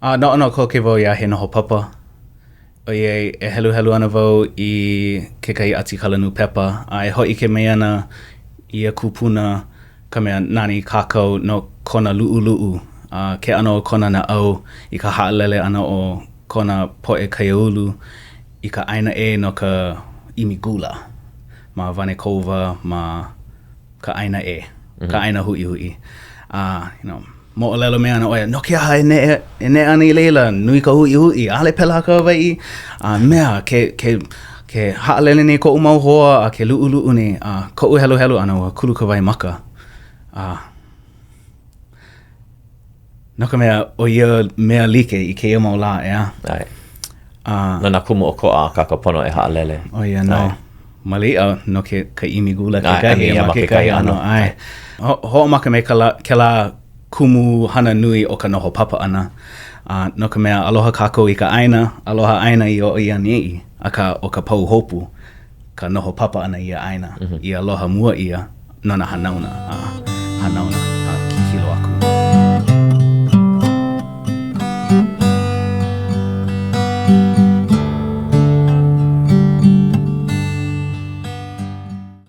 A noʻonoʻo koke wau iā He Noho Papa, ʻoiai e heluhelu ana wau i kekahi ʻatikala nūpepa a e hōʻike mai ana ia kupuna ka mea nāna i kākau no kona luʻuluʻu a ke ʻano o kona naʻau i ka haʻalele ʻana o kona poʻe kaiāulu i ka ʻāina ʻē no ka ʻimi gula ma Vanekouwa ma ka ʻāina ʻē, ka ʻāina huʻihuʻi. A, you know, moʻolelo mai ana ʻo ia, no ke aha e neʻe, e neʻe ana i laila, nui ka huʻihuʻi, ʻaʻole pēlā ka Hawaiʻi. A mea, ke, ke, ke haʻalele nei koʻu mau hoa a ke luʻuluʻu nei, a koʻu heluhelu ʻana, ua kulu ka waimaka. A, no ka mea, ʻo ia mea like i kēia mau lā, ʻeā? ʻAe. A, no nā kumu ʻokoʻa a kākou pono e haʻalele. ʻO ia nō. Maliʻa no ke ka ʻimi gula kekahi ma kekahi ʻano. ʻAe. Hoʻomaka me kēlā kumu hana nui o ka noho papa ʻana. A no ka mea, aloha kākou i ka ʻāina, aloha ʻāina i o i ʻaneʻi, akā ʻo ka pahuhopu ka noho papa ʻana i ia ʻāina mm -hmm. i aloha mua ʻia no nā hanauna a hanauna a kikilo aku.